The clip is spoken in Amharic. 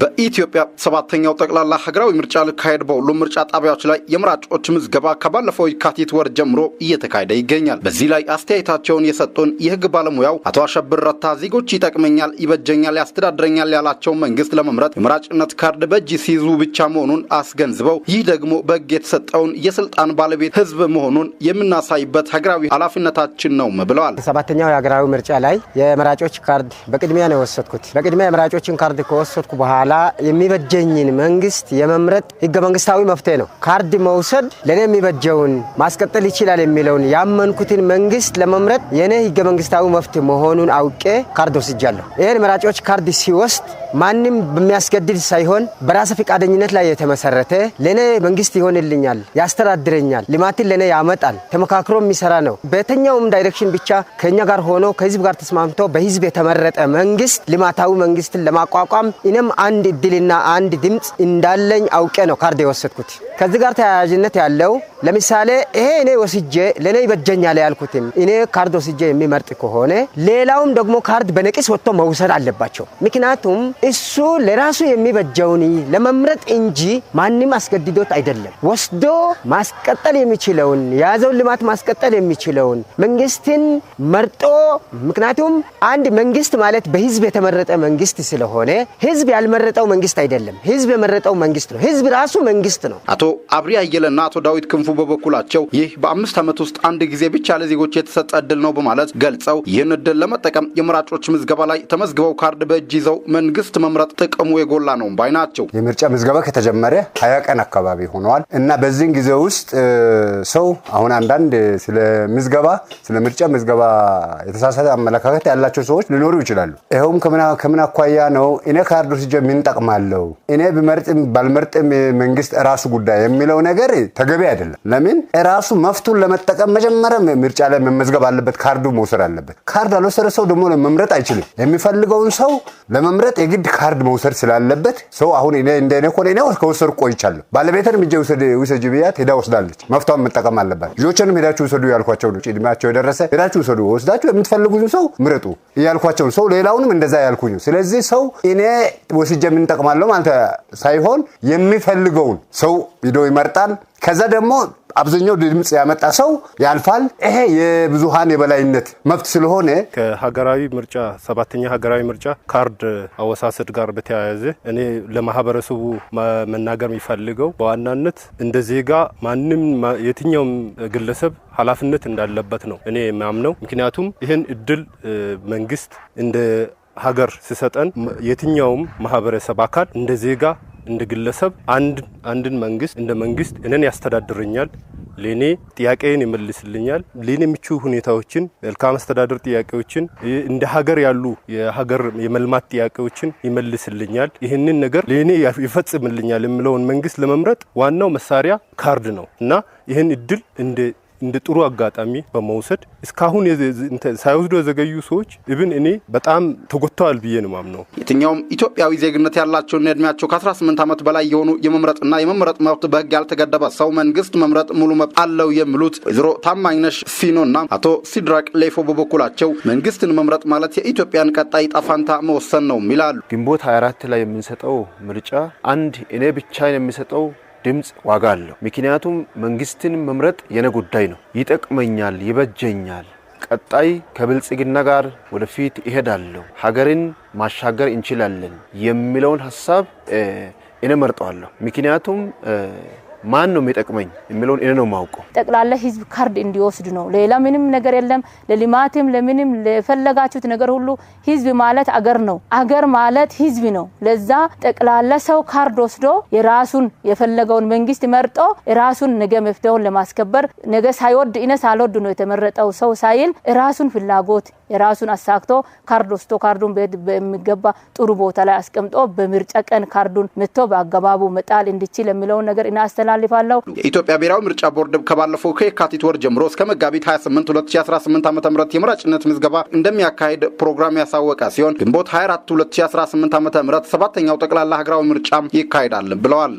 በኢትዮጵያ ሰባተኛው ጠቅላላ ሀገራዊ ምርጫ ሊካሄድ በሁሉም ምርጫ ጣቢያዎች ላይ የመራጮች ምዝገባ ከባለፈው የካቲት ወር ጀምሮ እየተካሄደ ይገኛል። በዚህ ላይ አስተያየታቸውን የሰጡን የሕግ ባለሙያው አቶ አሸብር ረታ ዜጎች ይጠቅመኛል፣ ይበጀኛል፣ ያስተዳድረኛል ያላቸው መንግስት ለመምረጥ የመራጭነት ካርድ በእጅ ሲይዙ ብቻ መሆኑን አስገንዝበው ይህ ደግሞ በሕግ የተሰጠውን የስልጣን ባለቤት ሕዝብ መሆኑን የምናሳይበት ሀገራዊ ኃላፊነታችን ነው ብለዋል። ሰባተኛው የሀገራዊ ምርጫ ላይ የመራጮች ካርድ በቅድሚያ ነው የወሰድኩት። በቅድሚያ የመራጮችን ካርድ ከወሰድኩ በኋላ የሚበጀኝን መንግስት የመምረጥ ህገ መንግስታዊ መፍትሄ ነው። ካርድ መውሰድ ለእኔ የሚበጀውን ማስቀጠል ይችላል የሚለውን ያመንኩትን መንግስት ለመምረጥ የኔ ህገ መንግስታዊ መፍትሄ መሆኑን አውቄ ካርድ ወስጃለሁ። ይህን መራጮች ካርድ ሲወስድ ማንም በሚያስገድድ ሳይሆን በራስ ፈቃደኝነት ላይ የተመሰረተ ለእኔ መንግስት ይሆንልኛል፣ ያስተዳድረኛል፣ ልማትን ለእኔ ያመጣል፣ ተመካክሮ የሚሰራ ነው። በየትኛውም direction ብቻ ከኛ ጋር ሆኖ ከህዝብ ጋር ተስማምቶ በህዝብ የተመረጠ መንግስት ልማታዊ መንግስትን ለማቋቋም እኔም አንድ እድልና አንድ ድምፅ እንዳለኝ አውቄ ነው ካርድ የወሰድኩት። ከዚህ ጋር ተያያዥነት ያለው ለምሳሌ ይሄ እኔ ወስጄ ለእኔ ይበጀኛል ያልኩትም እኔ ካርድ ወስጄ የሚመርጥ ከሆነ ሌላውም ደግሞ ካርድ በነቂስ ወጥቶ መውሰድ አለባቸው። ምክንያቱም እሱ ለራሱ የሚበጀውን ለመምረጥ እንጂ ማንም አስገድዶት አይደለም። ወስዶ ማስቀጠል የሚችለውን የያዘውን ልማት ማስቀጠል የሚችለውን መንግስትን መርጦ፣ ምክንያቱም አንድ መንግስት ማለት በህዝብ የተመረጠ መንግስት ስለሆነ ህዝብ ያልመረጠው መንግስት አይደለም። ህዝብ የመረጠው መንግስት ነው። ህዝብ ራሱ መንግስት ነው። አቶ አብሪ አየለና አቶ ዳዊት ክንፉ በበኩላቸው ይህ በ5 ዓመት ውስጥ አንድ ጊዜ ብቻ ለዜጎች የተሰጠ እድል ነው በማለት ገልጸው ይህን እድል ለመጠቀም የመራጮች ምዝገባ ላይ ተመዝግበው ካርድ በእጅ ይዘው መንግስት መምረጥ ጥቅሙ የጎላ ነው ባይ ናቸው። የምርጫ ምዝገባ ከተጀመረ 20 ቀን አካባቢ ሆነዋል እና በዚህን ጊዜ ውስጥ ሰው አሁን አንዳንድ ስለ ምዝገባ፣ ስለ ምርጫ ምዝገባ የተሳሳተ አመለካከት ያላቸው ሰዎች ሊኖሩ ይችላሉ። ይኸውም ከምን አኳያ ነው? እኔ ካርድ ወስጄ ምን ጠቅማለሁ? እኔ ብመርጥም ባልመርጥም መንግስት ራሱ ጉዳይ የሚለው ነገር ተገቢ አይደለም። ለምን ራሱ መብቱን ለመጠቀም መጀመሪያ ምርጫ ላይ መመዝገብ አለበት፣ ካርዱ መውሰድ አለበት። ካርድ ያልወሰደ ሰው ደግሞ መምረጥ አይችልም። የሚፈልገውን ሰው ለመምረጥ የግድ ካርድ መውሰድ ስላለበት ሰው አሁን እኔ እንደ እኔ ከሆነ እኔ ከወሰድኩ ቆይቻለሁ። ባለቤቴንም ሂጄ ውሰጂ ብያት ሄዳ ወስዳለች። መብቷን መጠቀም አለባት። ልጆችንም ሄዳችሁ ውሰዱ ያልኳቸው ነው። እድሜያቸው የደረሰ ሄዳችሁ ውሰዱ፣ ወስዳችሁ የምትፈልጉትን ሰው ምረጡ እያልኳቸው ሰው ሌላውንም እንደዛ ያልኩኝ። ስለዚህ ሰው እኔ ወስጄ ምን ጠቅማለሁ ማለት ሳይሆን የሚፈልገውን ሰው ሂዶ ይመርጣል። ከዛ ደግሞ አብዛኛው ድምፅ ያመጣ ሰው ያልፋል። ይሄ የብዙሃን የበላይነት መብት ስለሆነ ከሀገራዊ ምርጫ፣ ሰባተኛ ሀገራዊ ምርጫ ካርድ አወሳሰድ ጋር በተያያዘ እኔ ለማህበረሰቡ መናገር የምፈልገው በዋናነት እንደ ዜጋ ማንም የትኛውም ግለሰብ ኃላፊነት እንዳለበት ነው እኔ የማምነው። ምክንያቱም ይህን እድል መንግስት እንደ ሀገር ሲሰጠን የትኛውም ማህበረሰብ አካል እንደ ዜጋ፣ እንደ ግለሰብ አንድን መንግስት እንደ መንግስት እኔን ያስተዳድረኛል፣ ለኔ ጥያቄን ይመልስልኛል፣ ለኔ ምቹ ሁኔታዎችን፣ መልካም አስተዳደር ጥያቄዎችን፣ እንደ ሀገር ያሉ የሀገር የመልማት ጥያቄዎችን ይመልስልኛል፣ ይህንን ነገር ለኔ ይፈጽምልኛል የሚለውን መንግስት ለመምረጥ ዋናው መሳሪያ ካርድ ነው እና ይህን እድል እንደ ጥሩ አጋጣሚ በመውሰድ እስካሁን ሳይወስዱ የዘገዩ ሰዎች even እኔ በጣም ተጎድተዋል ብዬ ነው ማምነው። የትኛውም ኢትዮጵያዊ ዜግነት ያላቸውና እድሜያቸው ከ18 ዓመት በላይ የሆኑ የመምረጥና የመመረጥ መብት በሕግ ያልተገደበ ሰው መንግስት መምረጥ ሙሉ መብት አለው የሚሉት ወይዘሮ ታማኝነሽ ሲኖና አቶ ሲድራቅ ሌፎ በበኩላቸው መንግስትን መምረጥ ማለት የኢትዮጵያን ቀጣይ ዕጣ ፈንታ መወሰን ነው ይላሉ። ግንቦት 24 ላይ የምንሰጠው ምርጫ አንድ እኔ ብቻዬን የምሰጠው ድምፅ ዋጋ አለው። ምክንያቱም መንግስትን መምረጥ የኔ ጉዳይ ነው። ይጠቅመኛል፣ ይበጀኛል፣ ቀጣይ ከብልጽግና ጋር ወደፊት እሄዳለሁ፣ ሀገርን ማሻገር እንችላለን የሚለውን ሀሳብ እኔ መርጠዋለሁ። ምክንያቱም ማን ነው የሚጠቅመኝ የሚለውን እኔ ነው የማውቀው። ጠቅላላ ህዝብ ካርድ እንዲወስድ ነው። ሌላ ምንም ነገር የለም። ለልማትም ለምንም ለፈለጋችሁት ነገር ሁሉ ህዝብ ማለት አገር ነው። አገር ማለት ህዝብ ነው። ለዛ ጠቅላላ ሰው ካርድ ወስዶ የራሱን የፈለገውን መንግስት መርጦ የራሱን ነገ መፍትሄውን ለማስከበር ነገ ሳይወድ እኔ ሳልወድ ነው የተመረጠው ሰው ሳይል የራሱን ፍላጎት የራሱን አሳክቶ ካርድ ወስዶ ካርዱን ቤት በሚገባ ጥሩ ቦታ ላይ አስቀምጦ በምርጫ ቀን ካርዱን መጥቶ በአገባቡ መጣል እንዲችል የሚለውን ነገር እኔ አስተላልፋለሁ። የኢትዮጵያ ብሔራዊ ምርጫ ቦርድ ከባለፈው ከየካቲት ወር ጀምሮ እስከ መጋቢት 28 2018 ዓ ም የመራጭነት ምዝገባ እንደሚያካሂድ ፕሮግራም ያሳወቀ ሲሆን ግንቦት 24 2018 ዓ ም ሰባተኛው ጠቅላላ ሀገራዊ ምርጫ ይካሄዳል ብለዋል።